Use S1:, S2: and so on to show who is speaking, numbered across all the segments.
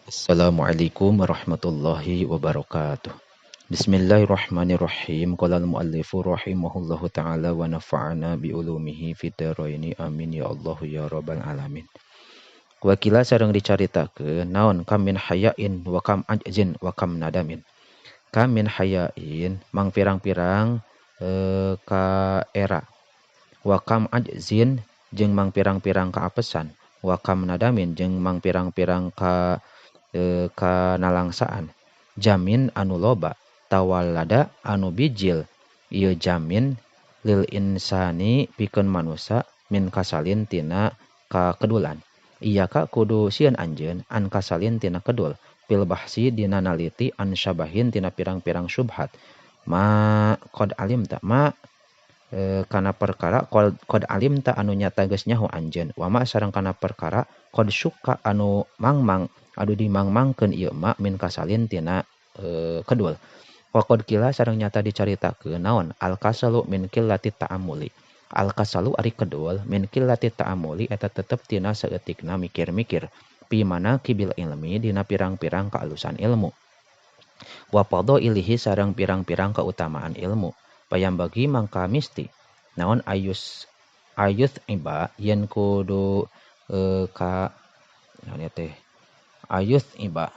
S1: Assalamualaikum warahmatullahi wabarakatuh. Bismillahirrahmanirrahim. Qala al-muallifu rahimahullahu ta'ala wa nafa'ana bi ulumihi fid dharaini. Amin ya Allah ya rabbal alamin. Wakila sareng dicaritakeun naon kam min hayain wa kam ajzin wa kam nadamin. Kam min hayain mang pirang-pirang ka era. Wa kam ajzin jeung mang pirang-pirang kaapesan. Wa kam nadamin jeung mang pirang-pirang ka kanalangsaan. Jamin anu loba tawallada anu bijil ieu jamin lil insani pikeun manusa min kasalin tina kakedulan. Iyaka kudu sieun anjeun an kasalin tina kedul fil bahsi dina naliti an syabahin tina pirang-pirang syubhat. Ma qad alimta ma kana perkara qad alimta anu nyata geus nyaho anjeun wa ma sareng kana perkara qad syukka anu mangmang anu dimangmangkeun ieu ma min kasalin tina kedul. Wa qad qila sareng nyata dicaritakeun naon al kasalu min qillati ta'amuli. Al kasalu ari kedul min qillati ta'amuli eta tetep tina saeutikna mikir-mikir pi manaqibil ilmi dina pirang-pirang kaalusan ilmu. Wa fadailihi sareng pirang-pirang kautamaan ilmu. Payam bagi mangka misti naon ayus ayus iba yen kudu ka naon ieu teh ayus iba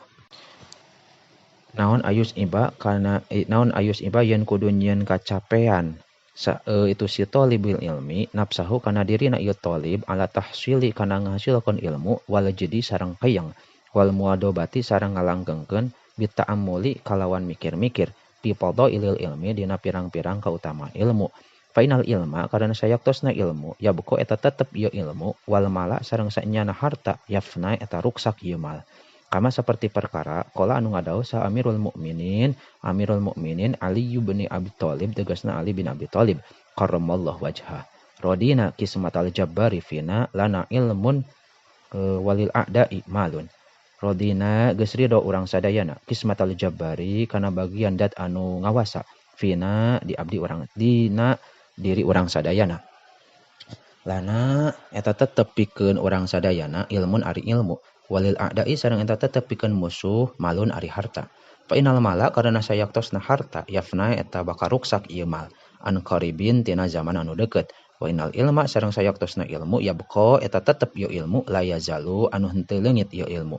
S1: naon ayus iba kana naon ayus iba yen kudu nyieun kacapean sa itu si thalibul ilmi nafsahu kana dirina ieu thalib ala tahsili kana ngahasilkeun ilmu wal jadi sareng hayang wal muadobati sareng ngalanggengkeun bita'ammuli kalawan mikir-mikir pi fadailil ilmi dina pirang-pirang kautamaan ilmu. Fainal ilma karena sayaktosna ilmu yabqa eta tetep ieu ilmu wal mala sareng saenyana harta yafna eta ruksak ieu mal. Kama seperti perkara qala anu ngadawuh sa Amirul Mukminin Ali bin Abi Thalib tegasna Ali bin Abi Thalib karramallahu wajhah. Radina kismatal jabbari fina lana ilmun walil a'da'i malun. Rodina geus ridho urang sadayana kismatal jabbari kana bagian dat anu ngawasa fina di abdi urang dina diri urang sadayana. Lana eta tetep pikeun urang sadayana ilmun ari ilmu walil a'da'i sareng eta tetep pikeun musuh malun ari harta. Fa inal mala karena sayaktosna harta yafna eta bakal ruksak ieu mal an qaribin tina zaman anu deukeut. Wa inal ilma sareng sayaktosna ilmu yabqa eta tetep ieu ilmu la yazalu anu henteu leungit ieu ilmu.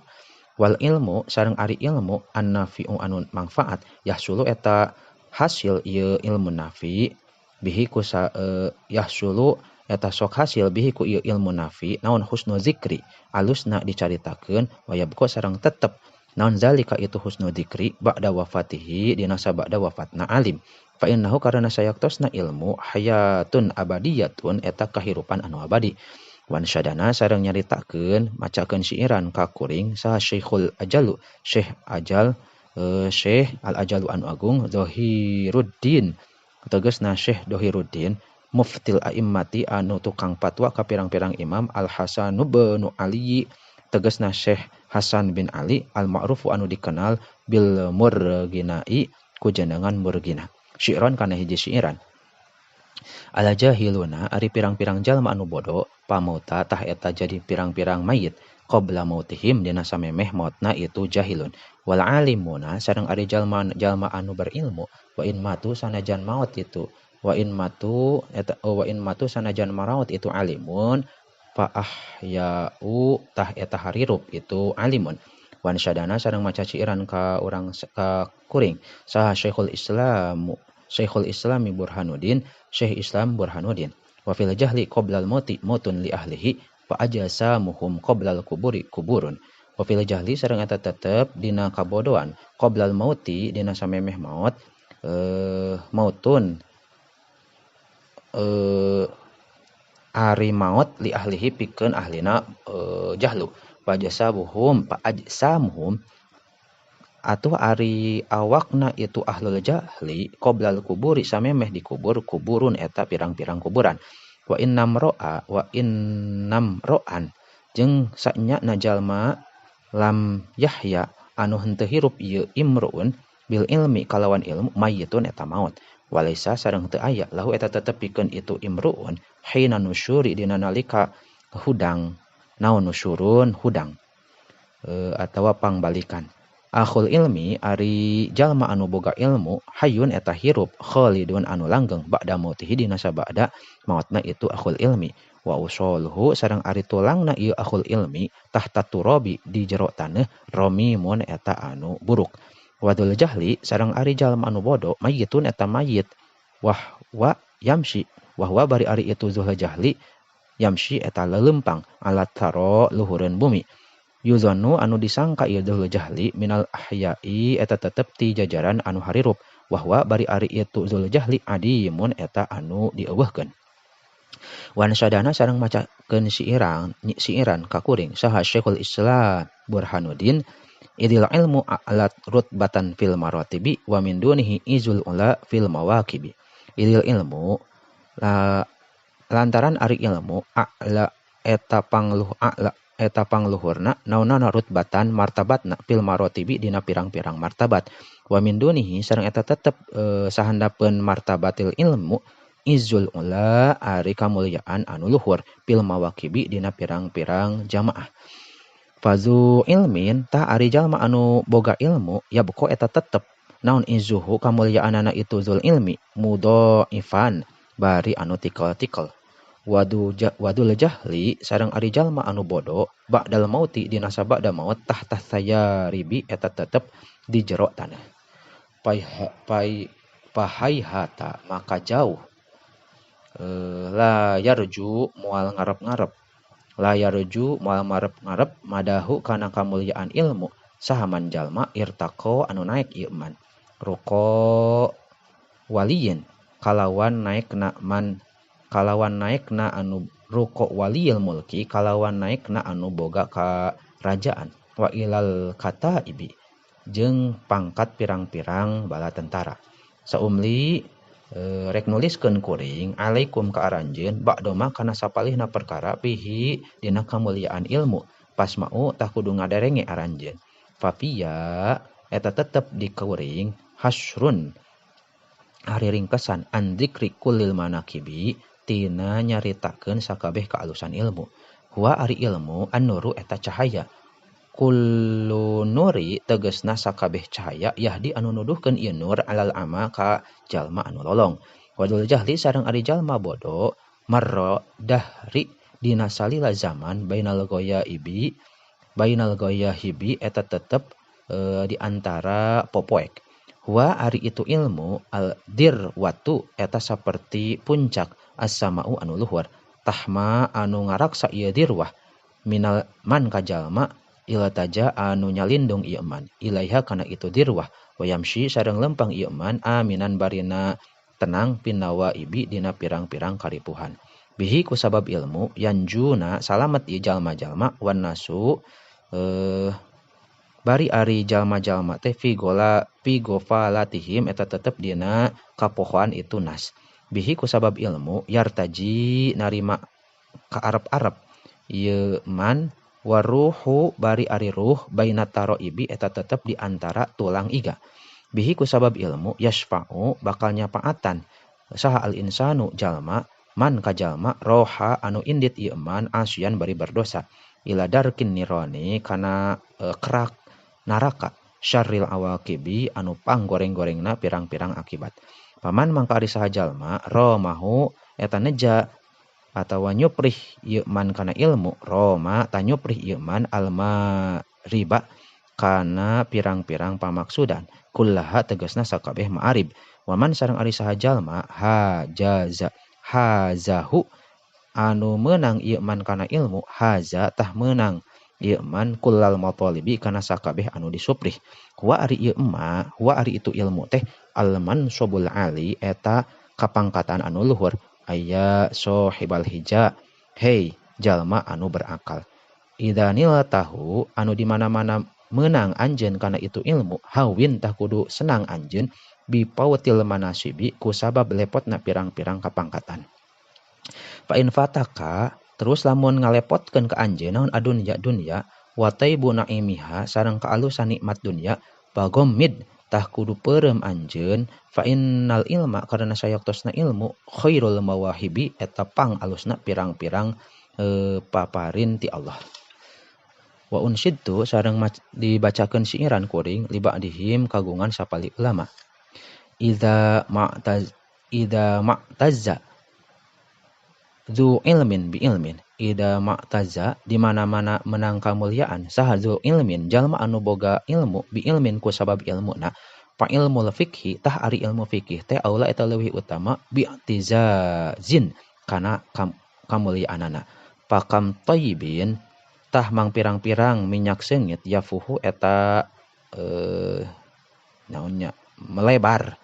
S1: Wal ilmu sareng ari ilmu annafi'u anu mangfaat yahsulu eta hasil ieu ilmu nafi bihi ku yahsulu eta sok hasil bihi ku ieu ilmu nafi naon husnu zikri alusna dicaritakeun wa yabqa sareng tetep naon zalika itu husnu zikri ba'da wafatihi dina sabada wafatna alim. Fa innahu karena sayaktosna ilmu hayatun abadiyatun eta kahirupan anu abadi. Wan syadana sareng nyaritakeun macakeun syairan ka kuring saha Syekhul Ajalu Syekh Ajal Syekh Al Ajalu anu agung Zahiruddin tegasna Syekh Zahiruddin muftil a'immati anu tukang fatwa ka pirang-pirang imam Al Hasan bin Ali tegasna Syekh Hasan bin Ali al ma'rufu anu dikenal bil murginai ku jenengan murgina. Syi'ron kana hiji syairan. Ala jahiluna ari pirang-pirang jalma anu bodoh pamauta tah eta jadi pirang-pirang mayit qabla mautihim dina samemeh mautna itu jahilun. Wal alimuna sareng ari jalma jalma anu berilmu wa in matu sanajan maut itu wa in matu eta wa in matu sanajan maraut itu alimun fa ahya'u tah eta harirup itu alimun. Wan syadana sareng maca syairan ka urang ka kuring saha Syekhul Islam Burhanuddin Syekh Islam Burhanuddin wa fil jahli qoblal mauti mautun li ahlihi fa ajasamuhum qoblal kuburi kuburun. Wa fil jahli sareng eta tetep dina kabodohan qoblal mauti dina samemeh maut mautun ari maut li ahlihi pikeun ahlina jahlu fa ajasamuhum atuh ari awakna itu ahlul jahli qoblal kuburi samemeh dikubur kuburun eta pirang-pirang kuburan. Wa innam ro'a wa innam ro'an jeung sanyana jalma lam yahya anu henteu hirup ieu imruun bil ilmi kalawan ilmu mayyitun eta maut. Walaisa sareng teu aya lahu eta tetep pikeun itu imruun hina nusyuri dina nalika hudang naon nusyurun hudang. Atawa pangbalikan. Akhul ilmi ari jalma anu boga ilmu hayyun eta hirup khalidun anu langgeng ba'da mautihi dina sabada maotna itu akhul ilmi wa usuluhu sareng ari tulangna ieu akhul ilmi tahta turabi di jero taneuh romimun eta anu buruk. Wadul jahli sareng ari jalma anu bodoh mayitun eta mayit wahwa yamsi wahwa bari ari itu zul jahli yamsi eta lelempang alat taro luhureun bumi. Yuzannu anu disangka ieu dzul jahli minal ahya'i eta tetep ti jajaran anu harirup wahwa bari ari itu dzul jahli adimun eta anu dieuweuhkeun. Wan sadana sareng macakeun siiran ka kuring saha Syekhul Islam Burhanuddin idil ilmu a'lat rutbatan fil maratibi wa min dunihi izul ula fil mawaqibi. Idil ilmu lantaran ari ilmu a'la eta pangluh a'la eta pangluhurna naonana rutbatan martabatna fil maratibi dina pirang-pirang martabat wa min dunihi sareng eta tetep sahandapeun martabatil ilmu izul ula ari kamulyaan anu luhur fil mawaqibi dina pirang-pirang jamaah. Fazu ilmin tah ari jalma anu boga ilmu yabqa eta tetep naon izuhu kamulyaanana itu zul ilmi mudhaifan bari anu tikel-tikel. Wadul jahli sareng ari jalma anu bodoh ba'dal mauti dina sabada maut tahta sayaribi eta tetep di jero tanah. Pahaihata maka jauh la yarju moal ngarep-ngarep la yarju moal marep-ngarep madahu kana kamulyaan ilmu sahaman jalma irtaqo anu naik ieu man ruqa waliyin kalawan naikna man kalawan naikna anu ruko waliyil mulki kalawan naikna anu boga karajaan wa ilal kata ibi jeung pangkat pirang-pirang bala tentara. Saumli rek nuliskeun kuring alaikum ka aranjeun ba'doma kana sapalihna perkara pihi dina kamuliaan ilmu pas mau tah kudu ngaderenge aranjeun. Fafiya eta tetep di kuring hasrun ari ringkesan an dzikri kullil manakibi tina nyaritakeun sakabeh kaalusan ilmu. Huwa ari ilmu an-nuru eta cahaya. Kullu nuri tegesna sakabeh cahaya yahdi anu nuduhkeun ieu nur alal ama ka jalma anu lolong. Wadul jahli sareng ari jalma bodoh marra dahri dina salila zaman bainal goya ibi bainal goya hibi eta tetep di antara popoek. Huwa ari itu ilmu al dirwatu eta saperti puncak as-sama'u anu luhur tahma anu ngaraksa ieu dirwah minal man ka jalma ila taja anu nyalindung ieu man ilaiha kana itu dirwah wayamsi sareng lempang ieu man aminan barina tenang pinawa ibi dina pirang-pirang karipuhan bihi ku sabab ilmu yanjuna salamet ieu jalma-jalma wan nasu bari ari jalma-jalma teh fi gola fi gofalatihim eta tetep dina kapohoan itu nas bihi ku sabab ilmu yartaji narima ka arep-arep ieu man waruhu bari ari ruh baina taroibi eta tetep di antara tulang iga bihi ku sabab ilmu yasfa'u bakal nyapaatan saha al insanu jalma man ka jalma roha anu indit ieu man asyan bari berdosa ila darkin nironi kana kerak neraka syarril awaqibi anu panggoreng-gorengna pirang-pirang akibat. Paman mangka ari saha jalma romahu eta neja atawa nyuprih ieu man kana ilmu roma ta nyuprih ieu man alma riba kana pirang-pirang pamaksudan kullaha tegasna sakabeh ma'arib. Waman sareng ari saha jalma hajaza hazahu anu meunang ieu man kana ilmu haza tah meunang ieu man kullal matalibi kana sakabeh anu disuprih. Wa ari ieu ma wa ari itu ilmu teh alman sobul ali eta kapangkatan anu luhur aya sohibal hija hei jalma anu berakal. Idza nila tahu anu di mana-mana meunang anjeun kana itu ilmu hawin tah kudu senang anjeun bipautil manasibi ku sabab lepotna pirang-pirang kapangkatan. Fa in fataka terus lamun ngalepotkeun ka anjeun naon adunya dunya wa taibu naimiha sareng kaalusan nikmat dunya bagomid tah kudu peureum anjeun fa innal ilma karena sayaktosna ilmu khairul mawahibi eta pang alusna pirang-pirang paparin ti Allah. Wa unsyidtu sareng dibacakeun siiran kuring li ba'dihim kagungan sapali ulama. Idza ma'tazza dzu ilmin bi ilmin, idza ma'tazza di mana-mana menang kamuliaan saha dzu ilmin jalma anu boga ilmu bi ilmin ku sabab ilmuna, fa ilmul fikhi tah ari ilmu fikih teh aula eta leuwih utama bi i'tizazin kana kamuliaanana. Pakam thayyibin tah mangpirang-pirang minyak seungit yafuhu eta naonnya melebar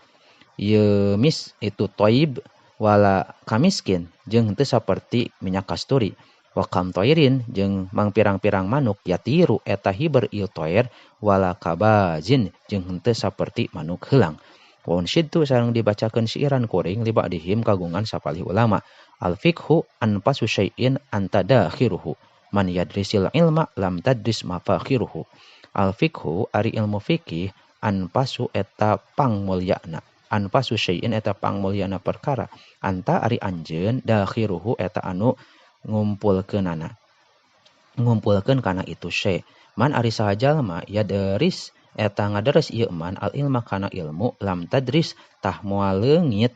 S1: ieu mis itu thayyib wala kamiskin jeung henteu saperti minyak kasturi. Wa kam toirin jeung mangpirang-pirang manuk yatiru eta hiber ieu toir wala kabazin jeung henteu saperti manuk heulang. Wa unsyidtu sareng dibacakeun siiran kuring li ba'dihim kagungan sapalih ulama. Al fiqhu anfasu syai'in anta dakhiruhu man yadrisil ilma lam tadris mafakhiruhu. Al fiqhu ari ilmu fikih anfasu eta pangmulyana, anfasu syai'in eta pangmulyana perkara, anta ari anjeun dakhiruhu eta anu ngumpulkeunana, ngumpulkeun kana itu syai'. Man ari saha jalma yadris eta ngaderes ieu man al ilma kana ilmu lam tadris tah moal leungit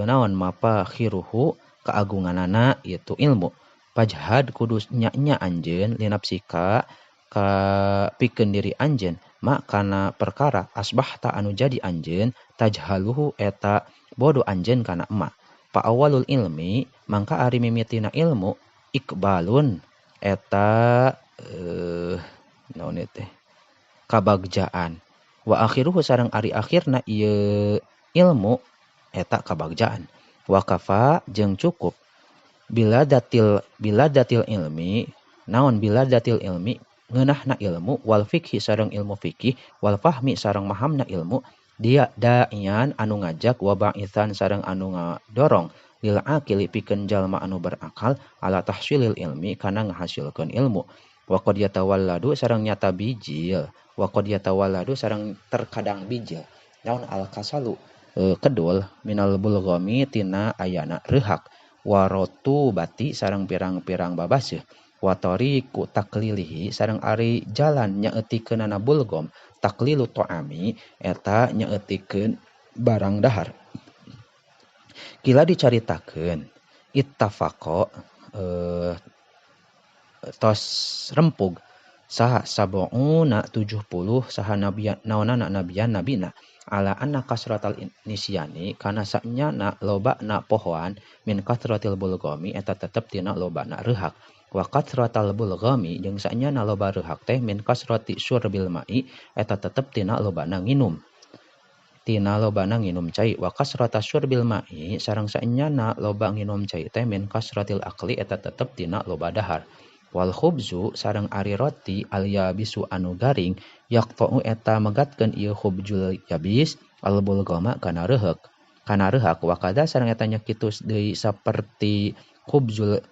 S1: naon mafakhiruhu keagunganana itu ilmu. Pajhad kudu nya-nya anjeun linapsika ka pikeun diri anjeun ma kana perkara asbahta anu jadi anjeun tajhaluhu eta bodoh anjeun kana emak. Fa awalul ilmi mangka ari mimitina ilmu ikbalun eta naon teh kabagjaan, wa akhiruhu sareng ari akhirna ieu ilmu eta kabagjaan. Wa kafa jeung cukup bila datil ilmi naon bila datil ilmi ngeunahna ilmu wal fikhi sareng ilmu fikih wal fahmi sareng mahamna ilmu dia da'ian anu ngajak wa ba'itsan sareng anu ngadorong lil aqili pikeun jalma anu berakal ala tahsilil ilmi kana ngahasilkeun ilmu. Wa qad yatawalladu sareng nyata bijil, wa qad yatawalladu sareng terkadang bijil naon al kasalu kedul minal bulghami tina ayana reuhak warotu bati sareng pirang-pirang babaseuh wa tariqu taklilihi sareng ari jalan nyaeutikeunana bulgom taklilu ta'ami eta nyaeutikeun barang dahar. Kila dicaritakeun ittafaqo tos rempug saha sab'una 70 saha nabiyan naonana nabiyan nabina ala anna kasratal nisyani kana sanyana lobana pohoan min kasratil bulghami eta tetep tina lobana reuhak. Wa kasratal bulghami jeung sanyana loba reuhak teh min kasrati syurbil ma'i eta tetep tina lobana nginum, tina lobana nginum cai. Wa kasrata syurbil ma'i sareng sanyana loba nginum cai teh min kasratil akli eta tetep tina loba dahar. Wal khubzu sareng ari roti al yabisu anu garing yaqta'u eta megatkeun ieu khubzul yabis al bulghama kana reuhak, kana reuhak. Wa kada sareng eta nya kitu deui saperti khubzul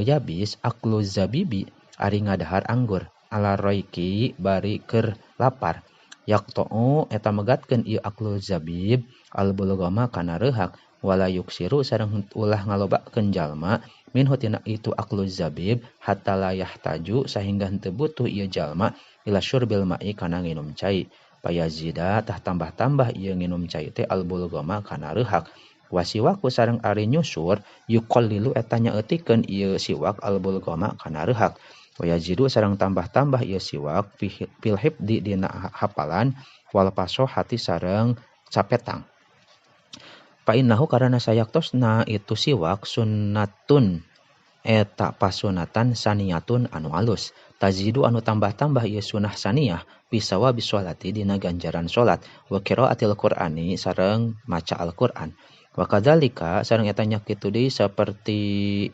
S1: yabis aklu zabibi ari ngadahar anggur ala roiki bari keur lapar yaqta'u eta megatkeun ieu aklu zabib al bulghama kana reuhak. Wala yuksiru sareng ulah ngalobakeun jalma minhu tina itu aklu zabib hatta la yahtaju sahingga henteu butuh ieu jalma ila syurbil ma'i kana nginum cai. Payazida tah tambah-tambah ieu nginum cai teh al bulghama kana reuhak. Wasiwaku sareng ari nyusur yuqallilu eta nyaeutikeun ieu siwak al bulghama kana reuhak. Wayazidu sareng tambah-tambah ieu siwak fil hifdi dina hapalan wal fasohati sareng capetang. Fa innahu karana sayaktosna itu siwak sunnatun eta pasunatan saniyatun anu alus tazidu anu tambah-tambah ieu sunah saniyah bisawa bisolati dina ganjaran salat wa qiraatil qur'ani sareng maca Al-Qur'an. Wa kadzalika sareng eta nya kitu deui saperti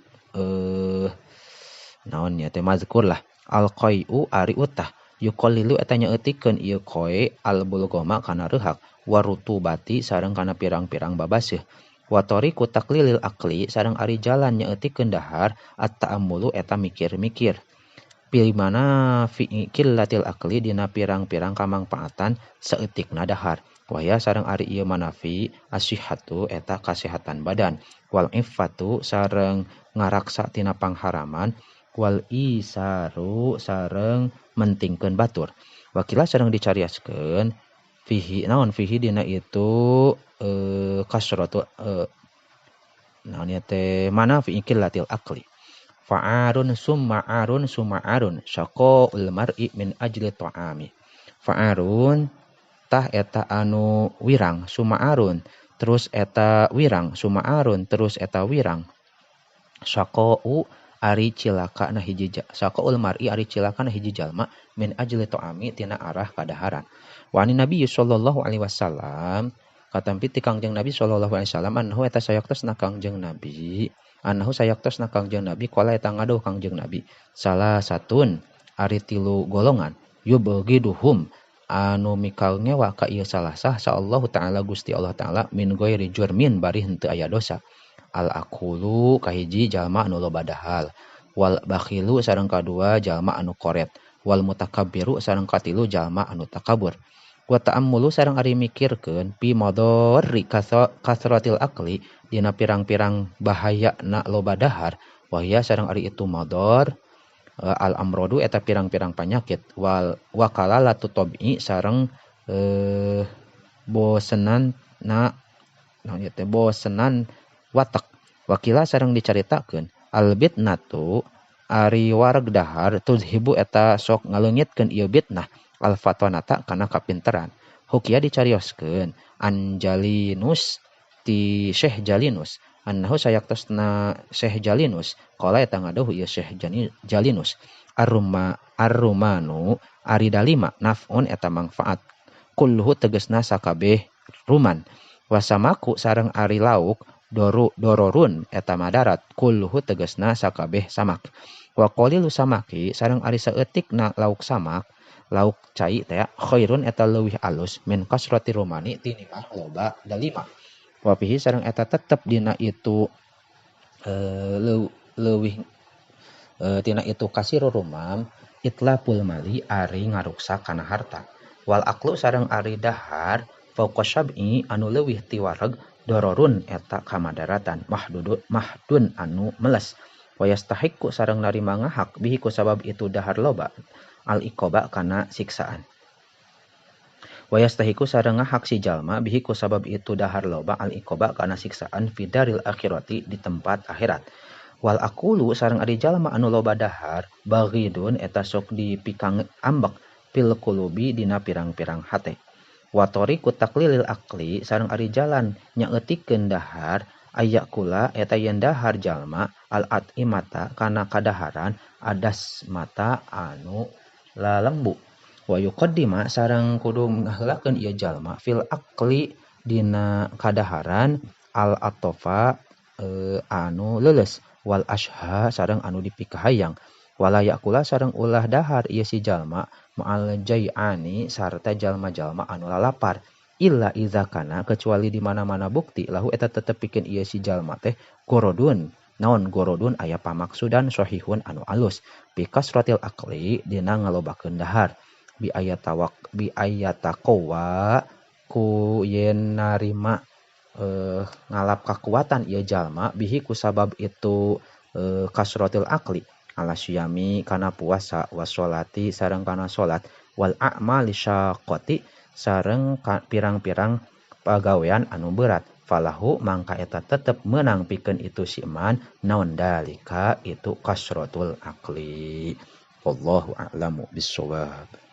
S1: naon nya teh mazkur lah al qai'u ari utah yuqallilu eta nyaeutikeun ieu qai al bulghama kana reuhak warutubati sareng kana pirang-pirang babaseuh. Wa tariqu taqlilil aqli sareng ari jalan nyaeutikeun dahar at-ta'ammulu eta mikir-mikir. Pilimana fi qillatil aqli dina pirang-pirang kamangpaatan saeutikna dahar. Waya sareng ari ieu manafi asihatu eta kasehatan badan wal iffatu sareng ngaraksa tina pangharaman Wal isaru sareng mentingkeun batur. Wakila sareng dicariaskeun fihi naon fihi dina itu kasratu naon ieu teh mana fi qillatil aqli. Fa'arun summa arun summa arun syaqaul mar'i min ajli ta'ami. Fa'arun tah eta anu wirang summa arun terus eta wirang summa arun terus eta wirang. Syaqau ari cilaka na hiji syaqaul mar'i ari cilaka na hiji jalma min ajli ta'ami tina arah kadaharan. Wa ani Nabi sallallahu alaihi wasallam katampi ti Kangjeng Nabi sallallahu alaihi wasallam annahu eta sayaktosna Kangjeng Nabi annahu sayaktosna Kangjeng Nabi qala eta ngaduh Kangjeng Nabi salah satun ari tilu golongan yubghiduhum anu mikal ngewa ka ieu salasah sa Allah Ta'ala Gusti Allah Ta'ala min ghairi jurmin bari henteu aya dosa. Al aqulu kahiji jalma anu loba dahal wal bakhilu sareng kadua jalma anu koret wal mutakabbiru sareng katilu jalma anu takabur. Wa ta'ammulu sareng ari mikirkeun pi madorri kasratil aqli dina pirang-pirang bahaya na loba dahar wahia sareng ari itu mador al amrodu eta pirang-pirang panyakit wal wakalalatu tabi'i sareng bosenan na naon ieu teh bosenan watak. Wakila sareng dicaritakeun al bitnatu ari wareg dahar tuzhibu eta sok ngaleungitkeun ieu bitnah al fatonata kana kapinteran. Hukia dicarioskeun Anjalinus ti Syekh Jalinus annahu sayaktosna Syekh Jalinus qala eta ngaduh ieu Syekh Jalinus arruma arrumanu ari dalima naf'un eta mangfaat kulluhu tegesna sakabeh ruman wasamaku sareng ari lauk doru dororun eta madarat kulluhu tegesna sakabeh samak wa qalilu samaki sareng ari saeutikna lauk samak lauk cai teh khairun eta leuwih alus min kasrati rumani tinimbang loba dalima. Wa fihi sareng eta tetep dina itu leuwih tina itu kasiru rumam itlaful mali ari ngaruksak kana harta wal aqlu sareng ari dahar fauqa syab'i anu leuwih ti wareg dororun eta kamadaratan mahdudun mahdun anu meles wa yastahiqu sareng narima ngahak bihi ku sabab itu dahar loba al iqaba kana siksaan. Wa yastahiqu sareng ngahak si jalma bihi ku sabab itu dahar loba al iqaba kana siksaan fidaril akhirati di tempat akhirat. Wal aqulu sareng ari jalma anu loba dahar baghidun eta sok dipikang ambek fil qulubi dina pirang-pirang hate. Wa tariqu taqlilil aqli sareng ari jalan nyaeutikeun dahar aya kula eta yen dahar jalma al atimata kana kadaharan adas mata anu lalembu. Wa yuqaddima sareng kudu ngaheulakeun ieu jalma fil aqli dina kadaharan al atofa anu leuleus wal asha sareng anu dipikahayang wala yakula sareng ulah dahar ieu si jalma ma'al jai'ani sarta jalma-jalma anu lalapar illa iza kana kecuali di mana-mana bukti lahu eta tetep pikeun ieu si jalma teh gorodun naon gorodun aya pamaksudan sahihun anu alus bi kasratil aqli dina ngalobakeun dahar bi ayatawak bi ayataqwa ku yen narima ngalap kakuatan ieu jalma bihi ku sabab itu kasratil aqli ala syami kana puasa wasolati sareng kana salat wal a'mali syaqati sareng pirang-pirang pagawean anu berat falahu mangka eta tetep menang pikeun itu si iman naon dalika itu kasratul aqli. Wallahu a'lamu bissawab.